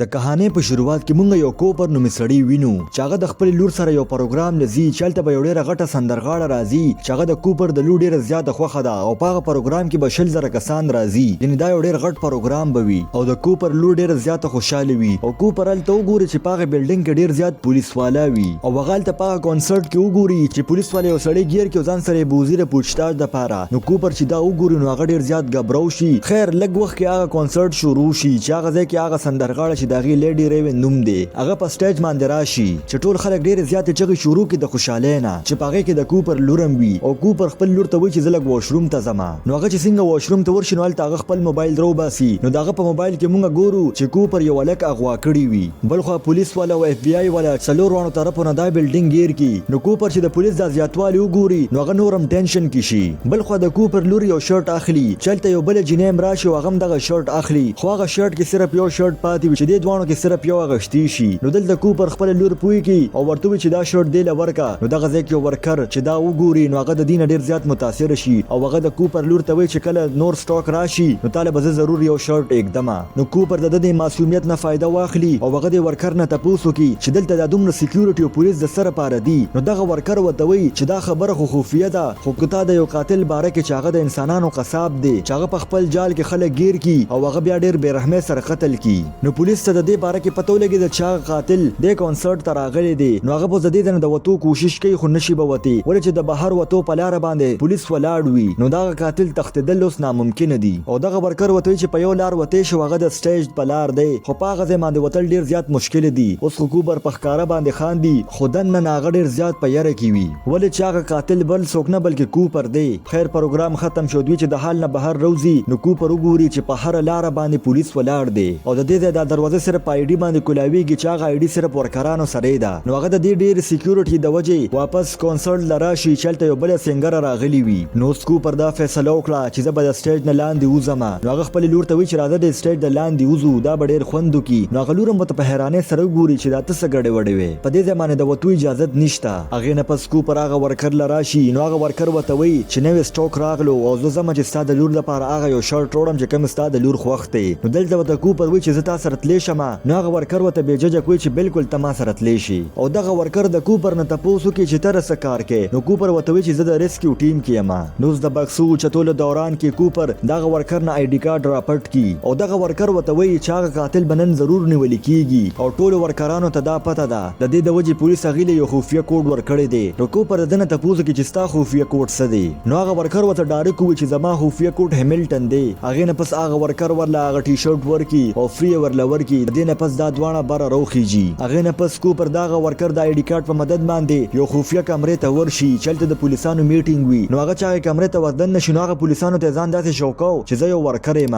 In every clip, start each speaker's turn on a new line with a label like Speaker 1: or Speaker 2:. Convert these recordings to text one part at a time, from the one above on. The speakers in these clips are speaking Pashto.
Speaker 1: د کهانۍ په شروعات کې مونږ یو کوپر نومې سړی وینو چې هغه د خپلې لور سره یو پروګرام له ځي چې هلته به یو ډېره غټه سندرغاړه راځي چې هغه د کوپر د لور ډېره زیاته خوښه ده او په هغه پروګرام کې به 20,000 کسان راځي، یعنې دا یو ډېر غټ پروګرام به وي او د کوپر لور ډېره زیاته خوشحاله وي او کوپر هلته وګوري چې په هغه بلډینګ کې ډېر زیات پولیس والا وي او هغه هلته په هغه کانسرټ کې وګوري چې پولیس والا یو سړی ګیر کړي او ځان سره یې بوځي د پوچتاج دپاره. نو کوپر چې دا وګوري نو هغه ډېر زیات ګبرو شي. خیر لږ وخت کې هغه کانسرټ شروع شي چې هغه ځای کې هغه سندرغاړه چې د هغې لیډي ریون نوم دی هغه په سټیج باندې راشي چې ټول خلک ډېرې زیاتې چغې شروع کړي د خوشحالۍ نه چې په هغې کې د کوپر لور هم وي او کوپر خپل لور ته وایي چې زه لږ واشروم ته ځم. نو هغه چې څنګه واشروم ته ورشي نو هلته هغه خپل موبایل راوباسي نو د هغه په موبایل کې مونږ ګورو چې کوپر یو هلک اغوا کړی وي. بلخوا پولیس والا او اف بي آی والا څلور واڼو طرفو نه دا بلډینګ ګیر کړي نو کوپر چې د پولیس دا زیاتوالی وګوري نو هغه نور هم ټینشن کې شي. بلخوا د کوپر لور یو شرټ اخلي چې هلته یو بله جینۍ هم راشي او هغه هم دغه شرټ اخلي خو هغه شرټ کې صرف یو شرټ پاتې وي چې دې دواړو کې صرف یو اغشتی شي. نو دلته کوپر خپله لور پوه کړي او ورته ووایي چې دا شرټ دې له ورکه. نو دغه ځای کې یو ورکر چې دا وګوري نو هغه د دې نه ډیر زیات متاثر شي او هغه د کوپر لور ته وایي چې کله نور سټاک راشي نو تاله به زه ضرور یو شرټ ایږدم. نو کوپر د ددې معصومیت نه فایده واخلي او هغه دې ورکر نه تپوس وکړي چې دلته دا دومره سیکیورټي او پولیس د څه لپاره دي؟ نو دغه ورکر ورته وایي چې دا خبره خو خفیه ده خو که تا د یو قاتل باره کې چې هغه د انسانانو قصاب دی چې هغه په خپل جال کې خلک ګیر کړي او هغه بیا ډیر بې رحمۍ سره قتل کړي. نو پولیس ته ددې باره کې پته ولګیده چې هغه قاتل دې کانسرټ ته راغلی دی نو هغه به اوس ددې ځای نه د وتو کوشش کوي خو نشي به وتی ولې چې د بهر وتو په لاره باندې پولیس ولاړ وي نو دغه قاتل تښتیدل اوس ناممکنه دي او دغه ورکر ورته وایي چې په یو لار وتی شو هغه د سټیج په لار دی خو په هغه ځای باندې وتل ډیر زیات مشکل دي. اوس خو کوبر په ښکاره باندې خاندي خو دننه هغه ډیر زیات په یره کې وي ولې چې هغه قاتل بل څوک نه بلکې کوپر دی. خیر پروګرام ختم شو دوی چې د هال نه بهر روځي نو کوپر وګوري چې په هره لاره باندې پولیس ولاړ دی او د دې ځای دا دروازه صرف په آی ډي باندې کولاویږي چې هغه آی ډي صرف ورکرانو سره ده نو هغه د دې ډیر سیکیورټي د وجې واپس کونسرټ له راشي چې هلته یو بله سنګره راغلي وي. نو اوس کوپر دا فیصله وکړه چې زه به د سټیج نه لاندې وځم. نو هغه خپلې لور ته وایي چې راځه د سټیج د لاندې وځو دا به ډیر خوند وکړي. نو هغه لور هم ورته په حیرانۍ سره وګوري چې دا ته څه ګډې وډې وې. په دې ځای باندې د وتو اجازت نشته. هغې نه پس کوپر هغه ورکر له راشي نو هغه ورکر ورته وایي چې نوی سټاک راغلو او زه ځم چې ستا د لور لپاره هغه یو شرټ روړم چې کوم ستا د لور خوښ دی. نو دلته ورته کوپر وایي چې زه تا سره تلی شم؟ نو هغه ورکر ورته بې ججک وایي چې بلکل ته ما سره تلی شي. او دغه ورکر د کوپر نه تپوس وکړي چې ته د څه کار کې؟ نو کوپر ورته وایي چې زه د ریسکیو ټیم کې یم. نو اوس د بکسو اوچتولو دوران کې کوپر دغه ورکر نه آی ډي کارډ راپټ کړي او دغه ورکر ورته وایي چې هغه قاتل به نن ضرور نیول کیږي او ټولو ورکرانو ته دا پته ده، د دې د وجې پولیس هغوی له یو خفیه کوډ ورکړی دی. نو کوپر د ده نه تپوس وکړي چې ستا خفیه کوډ څه دی؟ نو هغه ورکر ورته ډاریک وویل چې زما خفیه کوډ همیلټن دی. هغې نه پس هغه ورکر ورله هغه ټي شرټ ورکړي او فري یې ورله ورکړي. د دې نه پس دا دواړه بره روخیږي. هغې نه پس کوپر د هغه ورکر د آی ډي کارت په مدد باندې یو خفیه کمرې ته ورشي چې هلته د پولیسانو میټینګ وي. نو هغه چې هغې کمرې ته وردننه شي نو هغه پولیسانو ته یې ځان داسې شو کاو چې زه یو ورکر یم.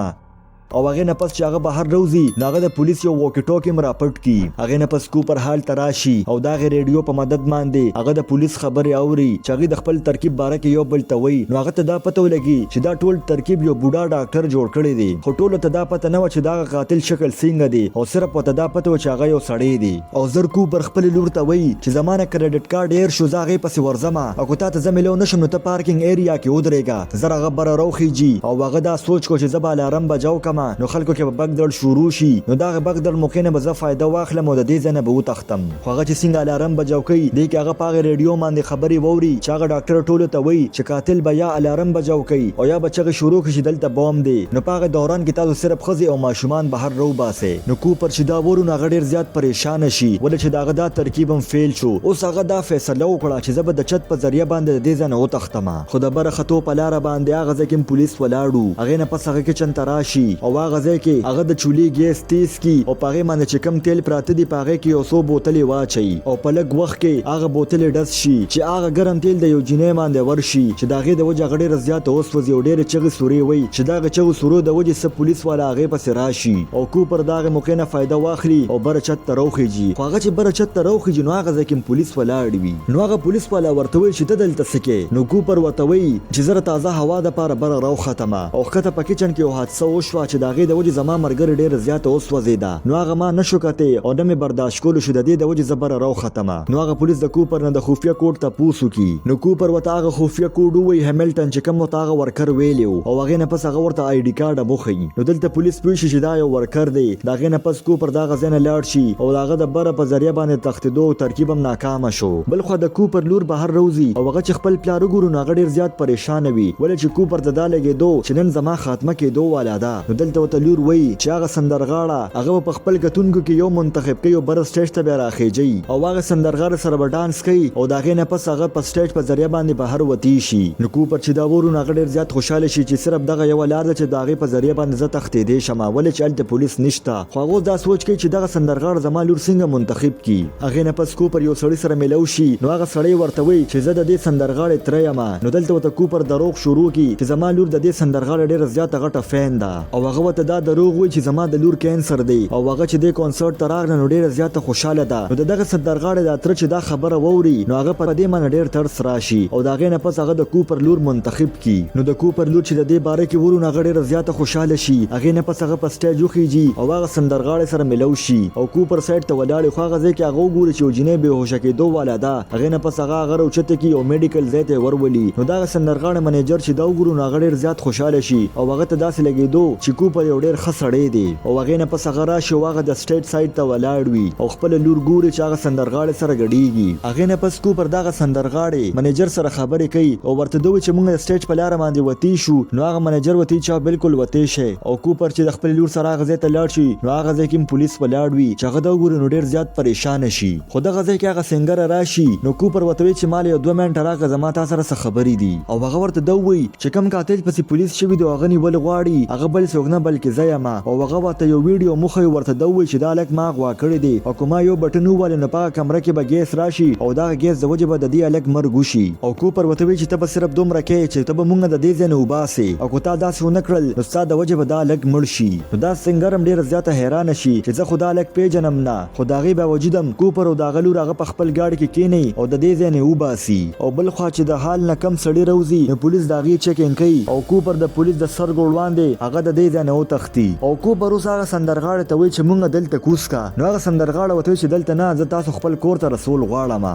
Speaker 1: او هغې نه پس چې هغه بهر روځي نو هغه د پولیس یو واکي ټاکي هم راپټ کړي. هغې نه پس کوپر هال ته راشي او د هغې ریډیو په مدد باندې هغه د پولیس خبرې اوري چې هغوی د خپل ترکیب باره کې یو بل ته وایي. نو هغه ته دا پته ولګي چې دا ټول ترکیب یو بوډا ډاکټر جوړ کړی دی. خو ټولو ته دا پته نه وه چې د هغه قاتل شکل څنګه دی او صرف ورته دا پته وه چې هغه یو سړی دی. او زر کوپر خپلې لور ته وایي چې زما نه کریډټ کارت هیر شو زه هغې پسې ورځم او که تاته زه میلو نه شم نو ته پارکینګ ایریا کې ودرېږه. زر هغه بره روخیږي او هغه دا سوچ کو چې زه به الارم بجاو کمه نو خلکو کې به بګ دړ شروع شي نو د هغه بګ دړ موقع نه به زه فایده واخلم او د دې ځای نه به وتښتم. خو هغه چې څنګه الارم بجاو کوي دې کې هغه په هغې ریډیو باندې خبرې ووري چې هغه ډاکټر ټولو ته وایي چې قاتل به یا الارم بجاو کوي او یا به چغې شروع کړي چې دلته بم دی نو په هغه دوران کې تاسو صرف ښځې او ماشومان بهر راوباسئ. نو کوپر چې دا وورو نو هغه ډیر زیات پریشانه شي ولې چې د هغه دا ترکیب هم فیل شو. اوس هغه دا فیصله وکړه چې زه به د چت په ذریعه باندې د دې ځای نه وتښتم. خو د بره ختو په لاره باندې هغه ځای کې هم پولیس ولاړ وو. هغې نه پس هغه کچن ته راشي او هغه ځای کې هغه د چولې ګیس تیز کړي او په هغې باندې چې کوم تیل پراته دي په هغې کې یو څو بوتلې واچوي او په لږ وخت کې هغه بوتلې ډز شي چې هغه ګرم تیل د یو جینۍ باندې ورشي چې د هغې د وجې هغه ډیره زیاته وسوځي او ډیرې چغې سورې وایي چې د هغې چغو سورو د وجې څه پولیس والا هغې پسې راشي او کوپر د هغې موقع نه فایده واخلي او بره چت ته راوخیژي. خو هغه چې بره چت ته راوخیژي نو هغه ځای کې هم پولیس ولاړ وي. نو هغه پولیس والا ورته وایي چې ته دلته څه کې؟ نو کوپر ورته وایي چې زه د تازه هوا دپاره بره راوختم او ښکته په کچن کې یو حادثه وشوه چې چې د هغې د وجې زما مرګرې ډېره زیاته وسوځېده، نو هغه ما نه شو کتی او نه مې برداشت کولو شو، د دې د وجې زه بره راوختمه. نو هغه پولیس د کوپر نه د خفیه کوډ تپوس وکړي، نو کوپر ورته هغه خفیه کوډ ووایي، همیلټن چې کوم ورته هغه ورکر ویلی و، او هغې نه پس هغه ورته آی ډي کارډ هم وښیي. نو دلته پولیس پوه شي چې دا یو ورکر دی. د هغې نه پس کوپر د هغه ځای نه لاړ شي او د هغه د بره په ذریعه باندې د تښتېدو ترکیب هم ناکامه شو. بلخوا د کوپر لور بهر راوځي او هغه چې خپل پلار وګوري نو هغه ډېر زیات پریشانه وي، ولې چې کوپر ته دا لګېدو چې نن زما خاتمه کېدو والا ده. نو دلته ورته لور وایي چې هغه سندرغاړه هغه به په خپل کتونکو کې یو منتخب کوي او بره سټیج ته بیا راخېژي او هغه سندرغاړه سره به ډانس کوي او د هغې نه پس هغه په سټیج په ذریعه باندې بهر وتی شي. نو کوپر چې دا وورو نو هغه ډېر زیات خوشحاله شي چې صرف دغه یوه لار ده چې د هغې په ذریعه باندې زه تښتېدی شم، ولې چې هلته پولیس نشته. خو هغه اوس دا سوچ کوي چې دغه سندرغاړه زما لور څنګه منتخب کړي. هغې نه پس کوپر یو سړي سره میلاو شي، نو هغه سړی ورته وایي چې زه د دې سندرغاړې تره یم. نو دلته ورته کوپر دروغ شروع کړي چې زما لور د دې سندرغاړې ډېره زیاته غټه فین ده، او هغه ورته دا دروغ وایي چې زما د لور کینسر دی او هغه چې دې کانسرټ ته راغله نو ډېره زیاته خوشحاله ده. نو د دغه سندرغاړې دا تره چې دا خبره واوري نو هغه په دې معنی ډېر ترس راشي او د هغې نه پس هغه د کوپر لور منتخب کړي. نو د کوپر لور چې د دې باره کې وورو نو هغه ډېره زیاته خوشحاله شي. هغې نه پس هغه په سټیج وخیژي او هغه سندرغاړې سره ملو شي او کوپر سایډ ته ولاړ وي، خو هغه ځای کې هغه وګوري چې یو جینۍ بې هوشه کېدو والا ده. هغې نه پس هغه هغه راوچته کړي او میډیکل ځای ته یې ورولي. نو دغه سندرغاړې منیجر چې دا وګورو نو هغه ډېر زیات خوشحاله شي او هغه ته داسې لګېدو چې کوپر یو ډېر ښه سړی دی. او هغې نه پس هغه راشي او هغه د سټیج سایډ ته ولاړ وي او خپله لور ګوري چې هغه سندرغاړې سره ګډېږي. هغې نه پس کوپر دغه سندرغاړې منیجر سره خبرې کوي او ورته دوی چې مونږ د سټیج په لاره باندې وتی شو، نو هغه منیجر ورته وایي چې بالکل وتی شئ. او کوپر چې د خپلې لور سره هغه ځای ته لاړ شي نو هغه ځای کې هم پولیس ولاړ وي، چې هغه دا وګوري نو ډېر زیات پریشانه شي. خو دغه ځای کې هغه سنګره راشي نو کوپر ورته وایي چې مال یو دوه منټه راکړه، زما تا سره څه خبرې دي. او هغه ورته دا ووایي چې کوم قاتل پسې پولیس شوي دي او هغه نیول غواړي هغه بل څوک نه بلکې زه یم. او هغه ورته یو ویډیو هم وښیي، ورته دا ووایي چې دا هلک ما اغوا کړی دی او که ما یو بټن ووهلی نو په هغه کمره کې به ګیس راشي او دغه ګیس د وجې به د دې هلک مرګ وشي. او کوپر ورته وایي چې ته به صرف دومره کوې چې ته به مونږ د دې ځای نه وباسې او که تا داسې ونه کړل نو ستا د وجې به دا هلک مړ شي. نو دا سنګر هم ډېره زیاته حیرانه شي چې زه خو دا هلک پېژنم نه، خو د هغې باوجود هم کوپر او د هغه لور هغه په خپل ګاډي کې کېنوي او د دې ځای نه یې وباسي. او بل خوا چې د هال نه کم سړي راوځي نو پولیس د هغې چیکنګ کوي او کوپر د پولیس د سترګو وړاندې هغه د دې ځای نه وتښتي. او کوپر اوس هغه سندرغاړې ته وایي چې مونږ دلته کوز که، نو هغه سندرغاړه ورته وایي چې دلته نه، زه تاسو خپل کور ته رسول غواړم.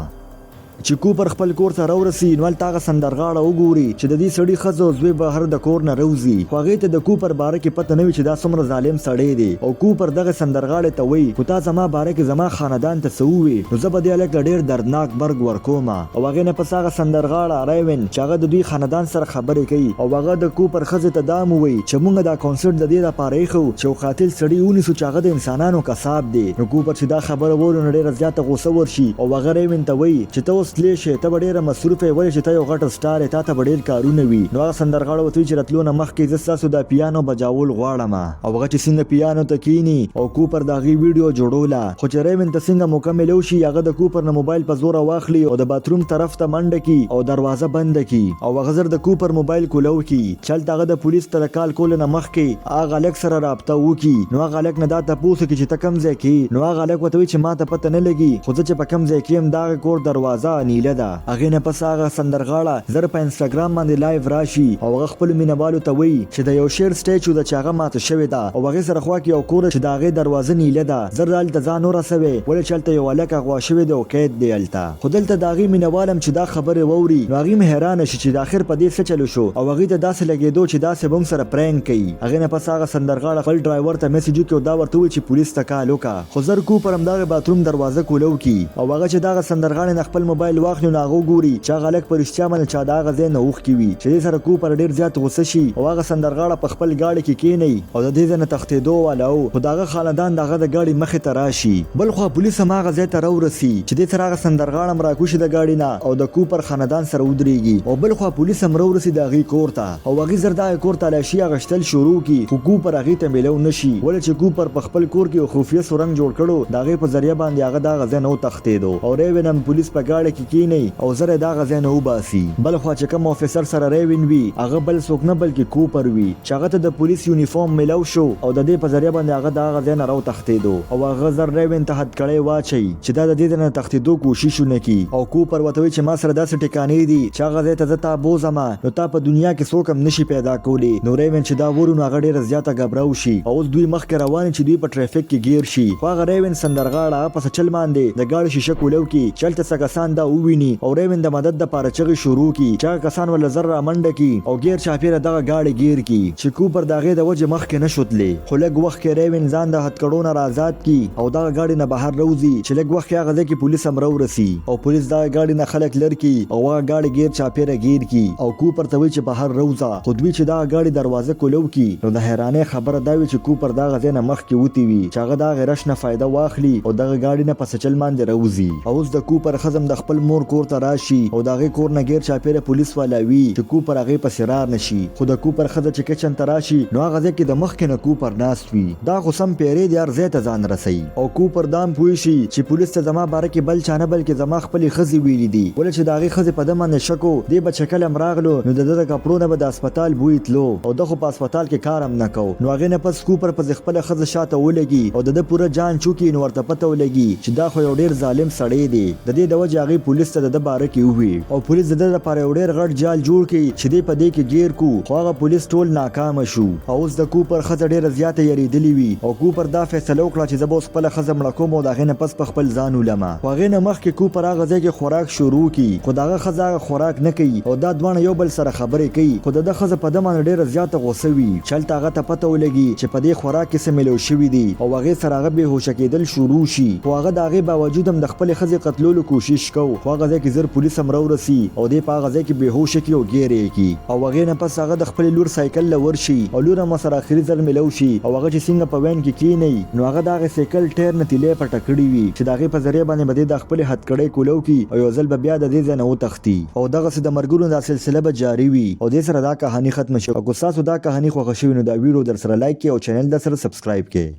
Speaker 1: چې کوپر خپل کور ته راورسي نو هلته هغه سندرغاړه وګوري چې د دې سړي ښځه او زوی بهر د کور نه راوځي، خو هغې ته د کوپر باره کې پته نه وي چې دا څومره ظالم سړی دی. او کوپر دغې سندرغاړې ته وایي خو تا زما باره کې زما خاندان ته څه ووې نو زه به دې هلک له ډېر دردناک مرګ ورکوم. او هغې نه پس هغه سندرغاړه ریون چې هغه د دوی خاندان سره خبرې کوي او هغه د کوپر ښځې ته دا هم ووایي چې مونږ دا کانسرټ د دې لپاره ایښی چې یو قاتل سړی ونیسو چې هغه د انسانانو قصاب دی. نو کوپر چې دا خبره واوري نو ډېره زیاته غوسه ورشي او هغه ریون ته وایي چې ته اوس تللی شې، ته به ډېره مصروفه یې ولې چې ته یو غټه سټار یې، تاته به ډېر کارونه وي. نو هغه سندرغاړه ورته وایي چې راتلو نه مخکې زه ستاسو دا پیانو بجاول غواړم. او هغه چې څنګه پیانو ته کینی او کوپر د هغې ویډیو جوړوله، خو چې ریون ته څنګه موقع میلو شي هغه د کوپر نه موبایل په زوره واخلي او د باتروم طرف ته منډه کي او دروازه بنده کي او هغه زر د کوپر موبایل کولو کي چې هلته هغه د پولیس ته د کال کولو نه مخکې هغه هلک سره رابطه وکړي. نو هغه هلک نه دا تپوس وکړي چې ته کوم ځای کې یې؟ نو هغه هلک ورته وایي چې ماته پته نه لګي خو زه چې په کوم ځای کې یم د هغه کور دروازه نیله ده. هغې نه پس هغه سندرغاړه زر په انسټاګرام باندې لایو راشي او هغه خپلو مینوالو ته وایي چې د یو شعر سټیچو ده چې هغه ماته شوې ده او هغې سره خوا کې یو کور ده چې د هغې دروازه نیله ده، زر هلته ځان ورسوی ولې چې هلته یو هلک اغوا شوی دی او قید دی هلته. خو دلته د هغې مینوال هم چې دا خبرې واوري نو هغوی هم حیرانه شي چې د اخر په دې څه چل وشو او هغوی ته داسې لګېدو چې داسې مونږ سره پرینک کوي. هغې نه پس هغه سندرغاړه خپل ډرایور ته میسج وکړي او دا ورته ووایي چې پولیس ته کال وکړه. خو زر کوپر هم دغه باتروم دروازه کولو کړي او هغه چې دغه سندرغاړې نه خپل موبایل واخلي نو هغه وګوري چې هغه هلک په رښتیا باندې چا د هغه ځای نه اوښکې وي چې دې سره کوپر ډېر زیات غوسه شي او هغه سندرغاړه په خپل ګاډي کې کېنوي او د دې ځای نه تښتېدو والا و، خو د هغه خاندان د هغه د ګاډي مخې ته راشي. بلخوا پولیس هم هغه ځای ته راورسي چې دې سره هغه سندرغاړه هم راکوشي د ګاډي نه او د کوپر خاندان سره ودرېږي او بلخوا پولیس هم راورسي د هغوی کور ته او هغوی زر د هغه کور تالاشي اخښتل شروع کړي، خو کوپر هغوی ته میلو نه شي ولې چې کوپر په خپل کور کې یو خفیه سرنګ جوړ کړو، د هغې په ذریعه باندې هغه د هغه ځای نه وتښتېدو او ریون هم پولیس په ګاډي ګاډی کې کینی او زر یې د هغه ځای نه وباسي. بل خوا چې کوم افیسر سره ریوین وي هغه بل څوک نه بلکې کوپر وي چې هغه ته د پولیس یونیفارم ملو شو او د دې په ذریعه باندې هغه د هغه ځای نه راوتښتیدو او هغه زر ریوین ته هتکړۍ واچوي چې دا د دې ځای نه د تښتیدو کوشش ونه کړي او کوپر ورته وایي چې ما سره داسې ټکانې دي چې هغه ځای ته زه تا بوځم نو تا په دنیا کې څوک هم نشي پیدا کولی. نو ریوین چې دا ووري نو هغه ډیره زیاته ګبراو شي او اوس دوی مخکې روان چې دوی په ټریفک کې ګیر شي خو هغه ریوین سندرغاړه هغه په څه چل باندې د ګاډي شیشه کولو کړي چې هلته څه کسان دا وویني او ریوین د مدد دپاره چغې شروع کړي چې هغه کسان ورله زر رامنډه کړي او ګیر چاپیره دغه ګاډی ګیر کړي چې کوپر د هغې د وجې مخکې نه شو تلې خو لږ وخت کې ریوین ځان د هتکړو نه راازاد کړي او دغه ګاډي نه بهر راوځي چې لږ وخت کې هغه ځای کې پولیس هم راورسي او پولیس دغه ګاډي نه خلک لر کړي او هغه ګاډی ګیر چاپیره ګیر کړي او کوپر ته وایي چې بهر راوځه خو دوی چې دغه ګاډي دروازه کولو کړي نو د حیرانۍ خبره دا وي چې کوپر د هغه ځای نه مخکې وتی وي چې هغه د هغې رش نه فایده واخلي او دغه ګاډي نه په څه چل باندې راوځي. او اوس د کوپر ښځه هم د خپل مور کور ته راشي او د هغې کور نه ګیر چاپیره پولیس والا وي چې کوپر هغې پسې را نه شي خو د کوپر ښځه چې کچن ته راشي نو هغه ځای کې د مخکې نه کوپر ناست وي دا خو سم پیری دی هر ځای ته ځان رسوي او کوپر دا هم پوه شي چې پولیس ته زما باره کې بل چا نه بلکې زما خپلې ښځې ویلي دي ولې چې د هغې ښځې په ده باندې شک و دی به چې کله هم راغلو نو د ده د کپړو نه به د هسپتال بوی تلو او ده خو په هسپتال کې کار هم نه کو نو هغې نه پس کوپر پسې خپله ښځه شاته ولګي او د ده پوره جان چوکي نو ورته پته ولګي چې دا خو یو ډیر ظالم سړی دی د دې د وجې هغې پولیس ته د ده باره کې ووي او پولیس د ده لپاره یو ډیر غټ جال جوړ کړي چې دی په دې کې ګیر کو خو هغه پولیس ټول ناکامه شو او اوس د کوپر ښځه ډیره زیاته یریدلې وي او کوپر دا فیصله وکړه چې زه به اوس خپله ښځه مړه کوم او د هغې نه پس په خپل ځان ولمه خو هغې نه مخکې کوپر هغه ځای کې خوراک شروع کړي خو د هغه ښځه هغه خوراک نه کوي او دا دواړه یو بل سره خبرې کوي خو د ده ښځه په ده باندې ډیره زیاته غوسه وي چې هلته هغه ته پته ولګي چې په دې خوراک کې څه ملو شوي دي او هغې سره هغه بې هوشه کیدل شروع شي خو هغه د هغې باوجود هم د خپلې ښځې قتلولو کوشش کو خو هغه ځای کې زر پولیس هم راورسي او دی په هغه ځای کې بې هوشه کړي او ګیر یې کړي او هغې نه پس هغه د خپلې لور سایکل له ورشي او لور هم ورسره اخري ځل ملو شي او هغه چې څنګه په وین کې کیني نو هغه د هغې سایکل ټیر نه تیلی پټه کړي وي چې د هغې په ذریعه باندې به دی د خپلې هتکړۍ کولو کړي او یو ځل به بیا د دې ځای نه وتښتي. او دغسې د مرګونو دا سلسله به جاري وي او دې سره دا کهاني ختمه شي او که ستاسو دا کهاني خوښه شوي نو دا ویډیو درسره لایک کړئ او چینل درسره سبسکرایب کړئ.